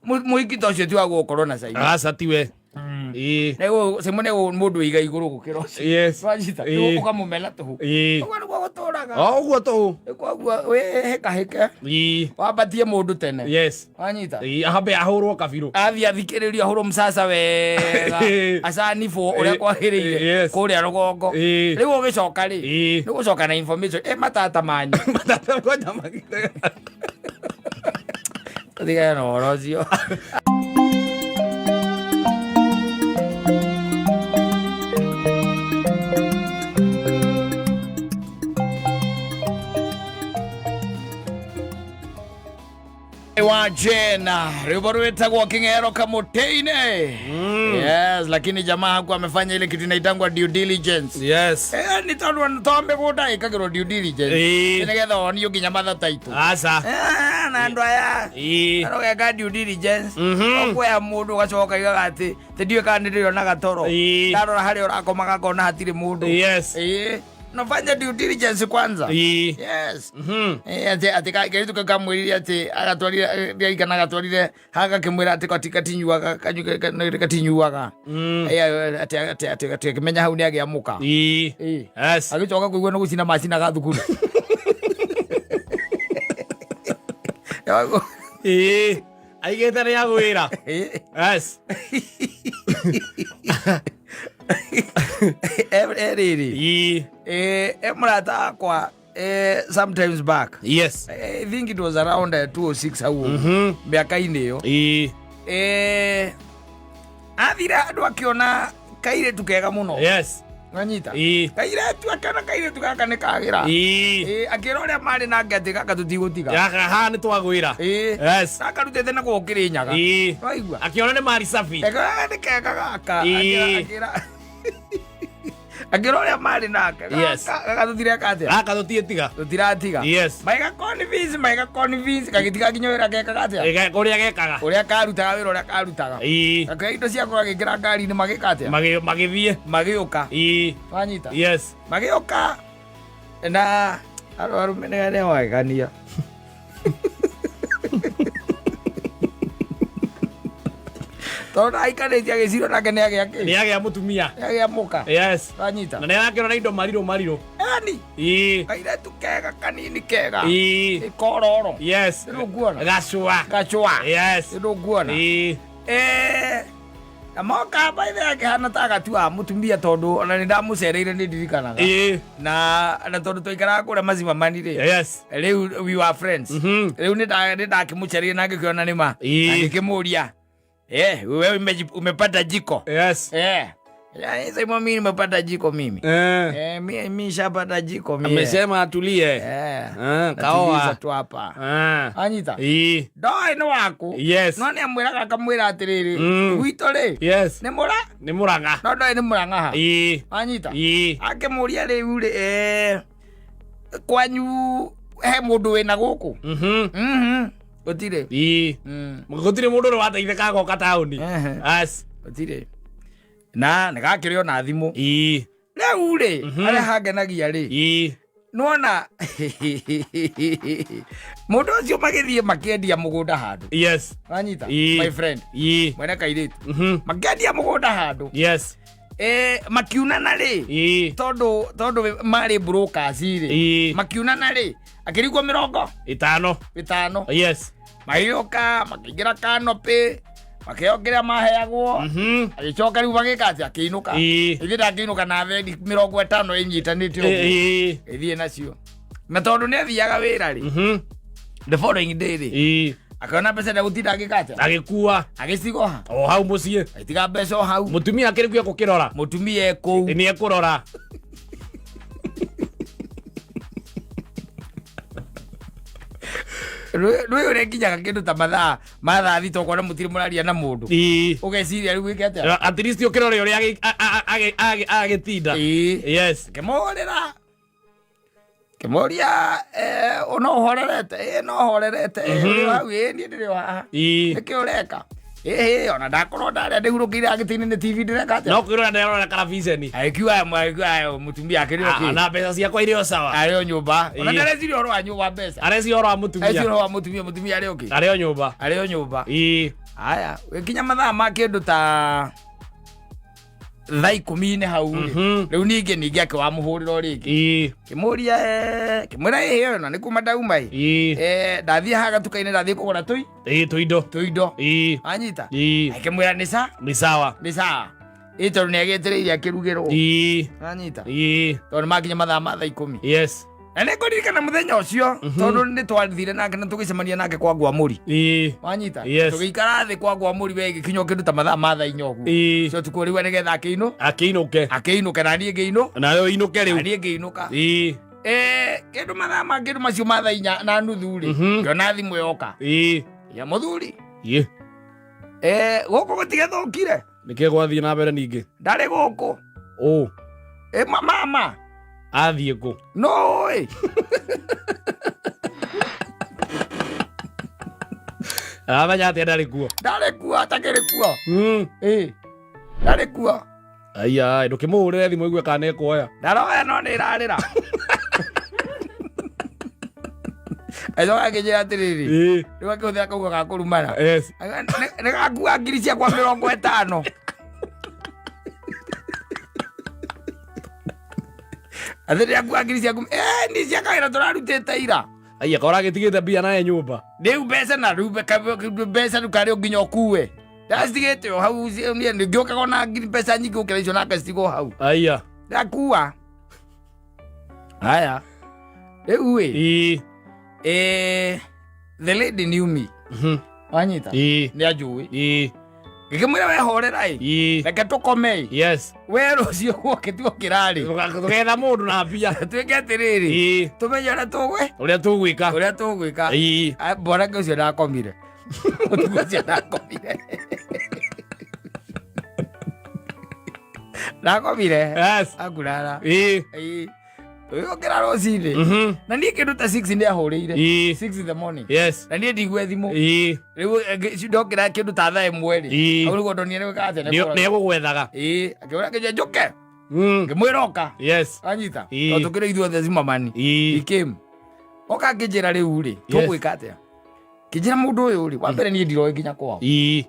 mũhiki ta ũcio ti wa gũkorwo na Simon. Aca tiwe. Ĩĩ. Nĩguo Simon nĩ mũndũ wĩiga igũrũ gũkĩra ũcio. Yes. Wanyita Ĩĩ. ũkamũmena tũhũ. Ĩĩ. Ũguo nĩguo gũtũraga. O ũguo tũhũ. Koguo wĩhĩkahĩke Ĩĩ. wambatie mũndũ tene. Yes. Wanyita. Ĩĩ, ahambe ahũrwo kabirũ. Athiĩ athikĩrĩrio ahũrwo mcaca wega Ĩĩ. acanibwo ũrĩa Ĩĩ. kwagĩrĩire Yes. kũrĩa rũgongo. Ĩĩ. Rĩu ũgĩcoka rĩ Ĩĩ. nĩ gũcoka na information ĩ matata manyu. Matata kwanja magite. Tigana na ũhoro ũcio. Wa jena rwimbo rwitagwo king'ero kamutĩ-inĩ. Yes, lakini jamaa hakuwa amefanya ile kitu inaitangwa due diligence. Yes. Eh, nĩ tondũ to mĩgũnda ĩkagĩrwo due diligence Ĩĩ. nĩgetha onio nginya matha taitũ. Aca. Eh, na andũ aya Ĩĩ. arogeka due diligence. Mhm. Ũkuoya mũndũ ũgacoka ũkaigaga atĩ atĩ ndiũĩ kana nĩ ndĩrĩonaga toro. Ĩĩ. Ndarora harĩa ũrakomaga ngona hatirĩ mũndũ. Yes. Ĩĩ. Nafanya due diligence kwanza. Ĩĩ. Yes. Mhm. Ĩĩ, atĩ atĩ kairĩtu kau kamwĩrire atĩ agatwarire ndĩraikana agatwarire hagakĩmwĩra atĩ katinyuaga katinyuaga. Ĩĩ, atĩ atĩ atĩ atĩ akĩmenya hau nĩ agĩa mũka. Ĩĩ. Ĩĩ. Yes. Agĩcoka kũigua nĩ gũcina macinaga thukuru. Ĩĩ. Aigĩte nĩ agwĩra. Ĩĩ. Yes. Rĩrĩ Ĩĩ. e mũrata wakwa sometimes back. Yes. I think it was around 206 hau Mhm. mĩaka-inĩ ĩyo. Ĩĩ. Athire handũ akĩona kairĩtu kega mũno. Yes. Wanyita? Ĩĩ. Kairĩtu akĩona kairĩtu gaka nĩ kagĩra. Ĩĩ. Akĩra ũrĩa marĩ nake atĩ gaka tũtigũtiga. Gaka haha nĩ twagwĩra. Ĩĩ. Yes. Gakarutĩte na gũkũ Kĩrĩnyaga. Ĩĩ. Waigua? Akĩona nĩ mari safi. Gaka nĩ kega gaka. Ĩĩ. Akĩra ũrĩa marĩ nake. Yes. Gaka tũtireka atĩa? Gaka tũtiĩtiga. Tũtiratiga. Yes. Maiga convince, maiga convince, gagĩtiga nginya wĩra gekaga atĩa? Ĩga- Kũrĩa gekaga. Ũrĩa karutaga wĩra ũrĩa karutaga. Ĩĩ. Gakĩoya indo ciako gagĩkĩra ngari-inĩ magĩka atĩa? Magĩthiĩ. Magĩũka. Ĩĩ. Wanyita? Yes. Magĩũka na arũme nĩ magegania. Tondũ aikarĩtie agĩcirio nake nĩ agĩa kĩ? Nĩ agĩa mũtumia. Nĩ agĩa mũka. Yes. Wanyita. Na nĩ arakĩrora indo marirũ marirũ. Yani Ii. kairetu kega kanini kega. Ii. Ikororo. Yes. Nĩ nguona. Gacua. Gacua. Yes. Nĩ nguona. Ii. Na moka baithe akĩhana ta agatua mũtumia tondũ ona nĩ ndamũcereire nĩ ndirikanaga. Ii. Na tondũ twaikaraga kũrĩa mazimamani rĩ. Yes. Rĩu we were friends. Rĩu nĩ ndakĩmũcereire na ngĩkĩona nĩ ma. Na ngĩkĩmũria. Wewe umepata jiko? Yes. Ya, sema mimi nimepata jiko mimi. Mimi shapata jiko mimi. Amesema atulie. Natuliza Kaoa. tu hapa. Anyita. Ii. Ndoĩ nĩ waku. Yes. No nĩ amwĩraga akamwĩra atĩrĩrĩ. Gwitũ rĩ. Yes. Nĩ mũra? Nĩ Mũrang'a. No ndoĩ nĩ Mũrang'a ha. Ii. Anyita. Ii. Akĩmũria rĩu rĩ kwanyu he mũndũ wĩna gũkũ? Gũtirĩ. Ii. Gũtirĩ mũndũ ũrĩ wateithĩka agoka taũni. Yes. Gũtirĩ. Na nĩ gakĩrĩ ona thimũ. Ii. Rĩu rĩ, harĩa hangenagia rĩ. Ii. Nĩwona mũndũ ũcio magĩthiĩ makĩendia mũgũnda handũ. Yes. Wanyita? Ii. My friend. Ii. Mwene kairĩtu. Makĩendia mũgũnda handũ. Yes. Makiunana rĩ. Ii. Tondũ marĩ brokers rĩ. Ii. Makiunana rĩ. Akĩrigwo mĩrongo 5. 5. Yes. Magĩũka makĩingĩra canopy makĩheo kĩrĩa maheagwo. Agĩcoka rĩu magĩka atĩa akĩinũka. Ii. Ithuĩ ndangĩinũka na thendi 50 ĩnyitanĩte ũguo. Ii. Ĩthiĩ nacio. Na tondũ nĩ athiaga wĩra rĩ. The following day rĩ. Ii. Akĩona mbeca ndegũtinda agĩka atĩa. Agĩkua. Agĩcigoha. O hau mũciĩ. Agĩtiga mbeca o hau. Mũtumia akĩrĩ kuo ekũkĩrora. Mũtumia e kũu. Nĩ ekũrora. Rwĩ ũrĩa nginyaga kĩndũ ta mathaa ma thaa thita ũkona mũtirĩ mũraria na mũndũ. Ii. Ũgeciria rĩu wĩke atĩa? At least ũkĩrore ũrĩa agĩtinda. Ii. Yes. Ngĩmũhũrĩra. Ngĩmũria no ũhorerete? Ĩĩ no horerete. Ũrĩ o hau? Ĩĩ niĩ ndĩrĩ o haha. Ii. Nĩkĩ ũreka? Ĩhĩ ona ndakorwo ndarĩa ndĩhurũkĩire gĩtĩ-inĩ nĩ TV ndĩreka atĩa? No kwĩrora ndĩrarora karabiceni. Agĩkiuga mũtumia akĩrĩ o kĩ? Na mbeca ciakwa irĩ o sawa. Arĩ o nyũmba. Ona Ii. ndareciria ũhoro wa nyũmba mbeca. Areciria ũhoro wa mũtumia. Areciria ũhoro wa mũtumia, mũtumia arĩ o kĩ? Arĩ o nyũmba. Arĩ o nyũmba. Ii. Haya, gĩkinya mathaa ma kĩndũ ta thaa 10 hau rĩ. Rĩu ningĩ akĩwamũhũrĩra o rĩngĩ. Ii. Kĩmũria kĩmwĩra ĩhĩ ona nĩ kuma ndauma ĩ. Ii. Ndathiĩ haha gatuka-inĩ ndathiĩ kũgũra tũi. Ii tũindo. Tũindo. Ii. Wanyita? Ii. Akĩmwĩra nĩ sa? Nĩ sawa. Nĩ sawa. Ĩ tondũ nĩ agĩetereire akĩrugĩrwo. Ii. Wanyita? Ii. Tondũ makinya mathaa ma thaa 10. Yes. Na nĩ ngũririkana mũthenya ũcio tondũ nĩ twathire nake na tũgĩcemania nake kwa Ngwamũri. Ii. Wanyita? Yes. Tũgĩikara thĩ kwa Ngwamũri we gĩkinya kĩndũ ta mathaa ma thaa 4 ũguo. Ii. Ũcio ũtukũ rĩu nĩgetha akĩinũ. Akĩinũke. Akĩinũke na niĩ ngĩinũ. Nawe ũinũke rĩu. Na niĩ ngĩinũka. Ii. Kĩndũ mathaa ma kĩndũ macio ma thaa 4:30 rĩ. Ngĩona thimũ yoka. Ii. Ya mũthuri. Ii. Gũkũ gũtigethũkire. Nĩkĩ gwathiĩ na mbere ningĩ? Ndarĩ gũkũ. Ũ. Mama. Athiĩ kũ? No ĩ. Aramenya atĩa ndarĩ kuo? Ndarĩ kuo atakĩrĩ kuo. Ndarĩ kuo. Aya, ndũkĩmũhũrĩre thimũ igue kana nĩekuoya. Ndaroya no nĩ ĩrarĩra. Agĩcoka akĩnjĩra atĩrĩrĩ. Rĩu akĩhũthĩra kaugo ga kũrumana. Yes. Nĩ gakua ngiri ciakwa 50. Atĩ nĩakua ngiri ciaku. Nĩ cia kawĩra tũrarutĩte ira. Aya, kora agĩtigĩte mbia naye nyũmba. Rĩu mbeca na rĩu mbeca rĩu karĩ o nginya ũkue. Ndacitigĩte o hau, niĩ ngĩũkaga ona ngiri mbeca nyingĩ gũkĩra icio na ngacitigwo hau. Aya. Ndakua. Haya. Rĩu ĩ. Ii. The lady knew me. Wanyita? Ii. Nĩ anjũĩ. Ii. Ngĩkĩmwĩra we horera ĩ. Ii. Reke tũkome ĩ. Yes. We rũciũ gwokĩtigwo kĩrarĩ. Tũgetha mũndũ na mbia. Twĩke atĩrĩrĩ. Ii. Tũmenye ũrĩa tũgwe. Ũrĩa tũgwĩka. Ũrĩa tũgwĩka. Ii. Mwanake ũcio ndakomire. Ũtukũ ũcio ndakomire. Ndakomire. Yes. Angurara. Ii. Ii. Tũgĩũkĩra rũcinĩ. Na niĩ kĩndũ ta 6 nĩ ahũrĩire. Ii. 6 in the morning. Yes. Na niĩ ndigue thimũ. Ii. Rĩu ndokĩra kĩndũ ta thaa 1 rĩ. Ii. Hau nĩguo ndonire nĩ gwĩka atĩa, nĩ Nĩ kũrora. nĩ egũgwethaga. Ii. Akĩũra kĩnja njũke. Ngĩmwĩra oka. Yes. Anyita. Ii. Tondũ tũkĩrĩ ithuothe Zimmerman. Ii. He came. Oka akĩnjĩra rĩu rĩ, Yes. tũgwĩka atĩa? Kĩnjĩra mũndũ ũyũ rĩ, wa mbere niĩ ndiroĩ nginya kwao. Ii.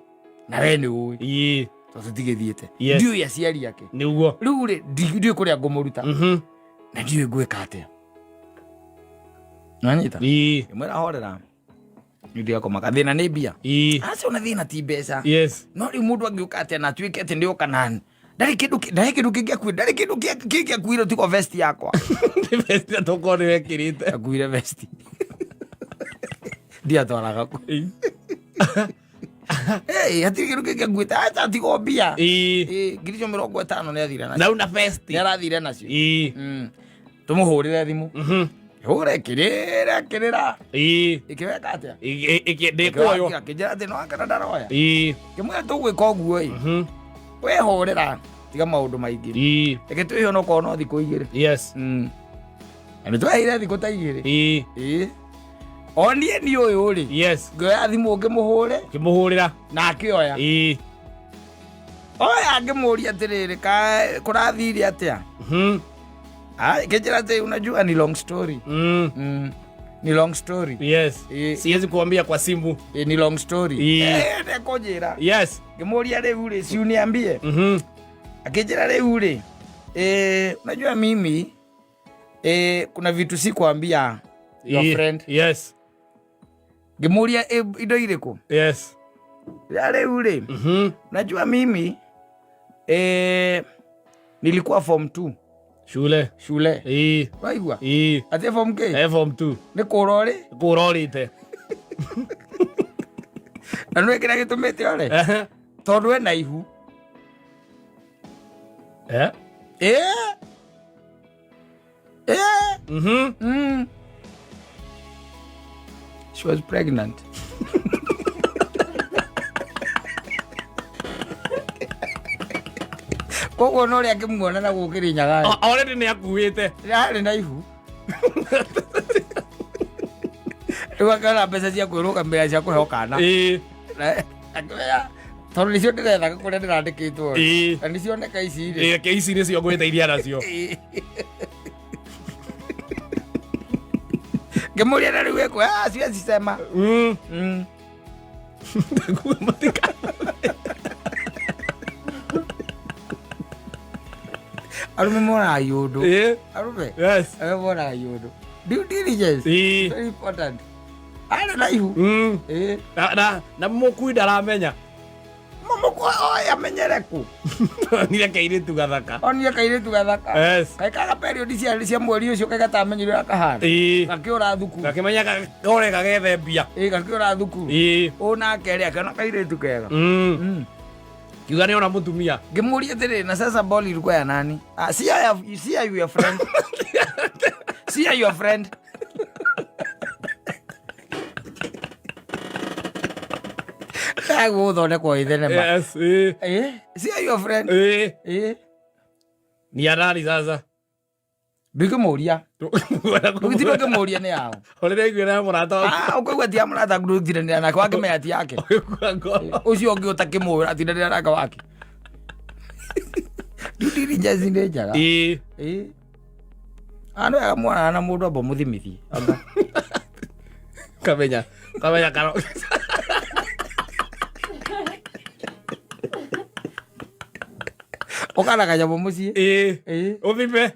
Na we nĩ ũĩ tondũ tũtigĩthiĩte. Ndiũĩ aciari ake. Nĩguo. Rĩu rĩ, ndiũĩ kũrĩa ngũmũruta na ndiũĩ ngwĩka atĩa. Nanyita? Ngĩmwĩra horera, nĩ thĩna nĩ mbia. Acio na thĩna ti mbeca. No rĩu mũndũ angĩũka atĩa na atuĩke atĩ nĩoka na ndarĩ kĩndũ ndarĩ kĩndũ kĩngĩ akuire, ndarĩ kĩndũ kĩngĩ akuire tiga vest yakwa. Nĩ vest tokorwo nĩ wekĩrĩte. Akuire vest, ndiatwaraga ku. Hey, hatirĩ kĩndũ kĩngĩ akuĩte, acha, tiga mbia. 50,000 icio 50 nĩ athire nacio. Na una vest. Nĩ arathire nacio. Tũmũhũrĩre thimũ. Hũre kĩrĩra kĩrĩra. Ĩkĩweka atĩa? Ndĩkuoywo. Akĩnjĩra atĩ no akana ndaroya. Ngĩmwĩra tũgwĩka ũguo ĩ, wĩhũrĩra, tiga maũndũ maingĩ. Reke twĩhe onokorwo no thikũ 2. Na nĩ tweheire thikũ ta 2. Ĩĩ, o niĩ niĩ ũyũ rĩ, ngĩoya thimũ ngĩmũhũre. Kĩmũhũrĩra. Na akĩoya. Oya, ngĩmũria atĩrĩrĩ, kũrathire atĩa? Ah, kĩnjĩra atĩ unajua ni long story. Ni long story. Siwezi kuambia kwa simu. Ni long story. Eh, ndekũnjĩra. Ngĩmũria rĩu rĩ, si uniambie. Akĩnjĩra rĩu rĩ, unajua mimi, kuna vitu si kuambia your friend. Ngĩmũria, indo irĩkũ? Ya rĩu rĩ, unajua mimi, nilikuwa form 2. Shule. Shule. Waigua? Atĩ form K? Form 2. Nĩ kũra ũrĩ? Kũra ũrĩte. Na nĩũĩ kĩrĩa gĩtũmĩte ore? Tondũ ena ihu. She was pregnant. Koguo no ũrĩa akĩmuona na gũkĩrĩ nyaga. Already nĩ akuĩte. Yarĩ na ihu. Rĩu akĩona mbeca cia kwĩrũgamĩrĩra cia kũheo kana. Na akĩoya, tondũ nĩcio ndĩrethaga kũrĩa ndĩrandĩkĩtwo. Na nĩcioneka ici rĩ. Reke ici nĩcio ngwĩteithia nacio. Ngĩmũria na rĩu ekũ, ah, siwezi sema. Ndakuga matika. Arũme monaga iũndũ. Arũme. Arũme monaga iũndũ. Due diligence. Very important. Arĩ na ihu. Na mũkui ndaramenya. Mũkui oĩ amenyere kũ? Onire kairĩtu gathaka. Onire kairĩtu gathaka. Kaĩ kaga period cia mweri ũcio, kaĩ gatamenyire ũrĩa kahana. Gakĩũra thukuru. Gakĩmenya kore gagethe mbia. Gakĩũra thukuru. Ũ nake rĩ, akĩona kairĩtu kega. Kiuga nĩ ona mũtumia. Ngĩmũria atĩrĩrĩ, na sasa ball ilikuwa ya nani? Ah, si ya, si ya your friend. Si ya your friend. Gũthondekwo ĩ thenema. Yes, Si ya your friend. Ni ya nani sasa? Ndũngĩmũria. Ndũgĩtinda ũkĩmũria nĩ yao. Ũrĩa aiguire na mũrata waku. Ah, ũkaigua ti ya mũrata waku, ndũgĩtindanĩra nake, wakĩmenya ti yake. Ũgĩkua ngoro. Ũcio ũngĩ ũtakĩmũĩ, ũratindanĩra nake wake. Due diligence nĩ njega. Andũ aya mwana na mũndũ amba mũthimithie. Amba. Kamenya, kamenya karo. Ũkana kanyamũ mũciĩ. Ũthime.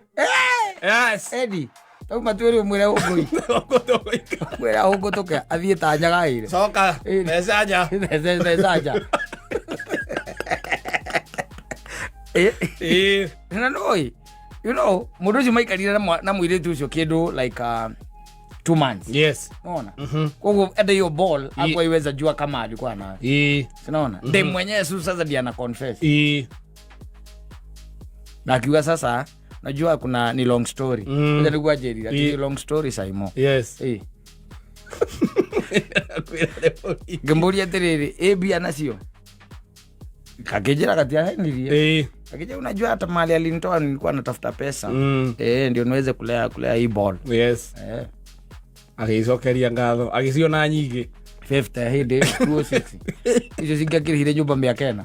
Yes. Edi, tauma twĩrĩ ũmwĩre ũngũi. Ũngũtũka. Mwĩre ũngũtũke athiĩ ta nyaga ĩrĩ. Coka. Mbeca nja. Mbeca nja. Na nũĩ, you know, mũndũ ũcio maikarire na mũirĩtu ũcio kĩndũ like 2 months. Unaona? Kwa hata hiyo ball hakuwa iweza jua kama alikuwa nayo. Unaona? Ndiye mwenyewe su sasa ndiye ana confess. Na akiwa sasa najua kuna ni long story. Ngoja nikuaje ati ni long story Saimo. Ngĩmũria atĩrĩrĩ, ĩ mbia nacio? Kakĩnjĩra gatiahenirie. Akija, unajua hata mahali alinitoa nilikuwa natafuta pesa. Ndio niweze kulea hii ball. Agĩcokeria ngatho, agĩciona nyingĩ. 50 hĩndĩ 206. Icio cingĩakĩrĩhire nyũmba mĩaka ĩna.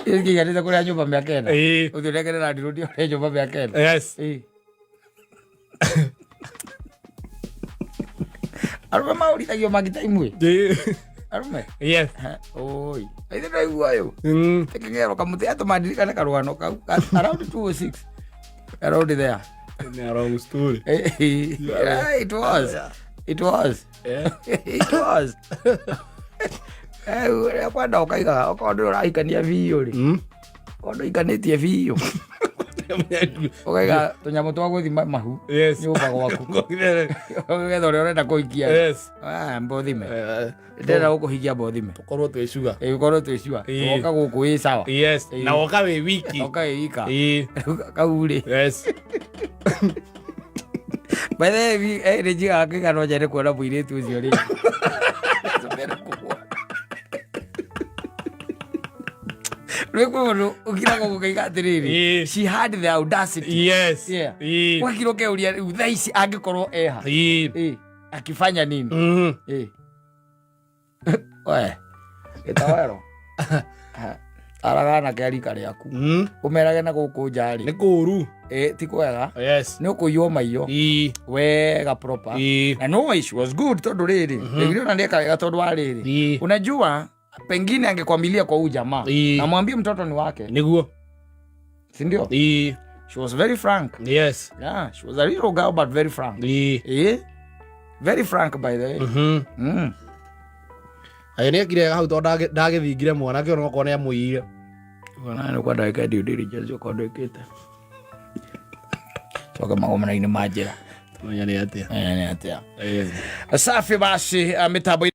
Icio cingĩiganĩte kũrĩa nyũmba mĩaka ĩna. Ũthiĩ ũnengere landlord ũrĩhe nyũmba mĩaka ĩna. Arũme maũrithagio mangĩ ta imwe. Arũme. Yes. Oi. Ithe ndaigua ũyũ. Kĩng'ero kamũtĩ atũma ndirikane karũgano kau. Around 206. Around there. Nĩ a wrong story. Yeah, it was. It was. Yeah. It was. Eh, ũrĩa kwenda ũkaigaga okorwo ndũrĩ ũrahikania biũ rĩ. Okorwo ndũhikanĩtie biũ. Ũkaiga tũnyamũ twa gũthima mahu Yes. nyũmba gwaku. Ũgetha ũrĩa ũrenda kũhikia. Yes. Ah, mbothime. Ndĩrenda gũkũhikia mbothime. Tũkorwo twĩ sure. Ĩ, ũkorwo twĩ sure. Ĩĩ. Woka gũkũ wĩ sawa. Yes. Ĩĩ. Na woka wĩ wiki. Woka wĩ wika. Ĩĩ. Kau rĩ. Yes. By the way, eh, nĩ njigaga kĩgano nja nĩ kuona mũirĩtu ũcio rĩ. Rĩ kwĩ mũndũ ũkiraga ũkaiga atĩrĩrĩ. Ĩĩ. She had the audacity. Yes. Yeah. Ĩĩ. Wakira ũkeuria rĩu thaa ici angĩkorwo eha. Ĩĩ. Ĩĩ. Akifanya nini? Ĩĩ. We. Gĩtowero. Araga anake a rika rĩaku. Ũmerage na gũkũ nja rĩ. Nĩ kũũru. Ĩĩ, ti kwega. Yes. Nĩ ũkũiywo maiyo. Ĩĩ. Wega proper. Ĩĩ. Na no she was good tondu rĩrĩ. Pengine ona ndieka wega tondu wa rĩrĩ. Ĩĩ. Unajua pengine angekwamilia kwa huyu jamaa. Ĩĩ. Na mwambie mtoto ni wake. Nĩguo. Si ndio? Ĩĩ. She was very frank. Yes. Yeah, she was a little girl but very frank. Ĩĩ. Eh? Very frank by the way. Ayo nĩ ekire hau tondũ ndagĩthingire mwanake ona okorwo nĩ amũiyire. Bwana nĩ kwenda wĩke due diligence okorwo ndwĩkĩte. Coka magomana-inĩ ma njĩra. Tũmenya nĩ atĩa. Eh, nĩ atĩa. Ĩĩ. Safi basi, mĩtambo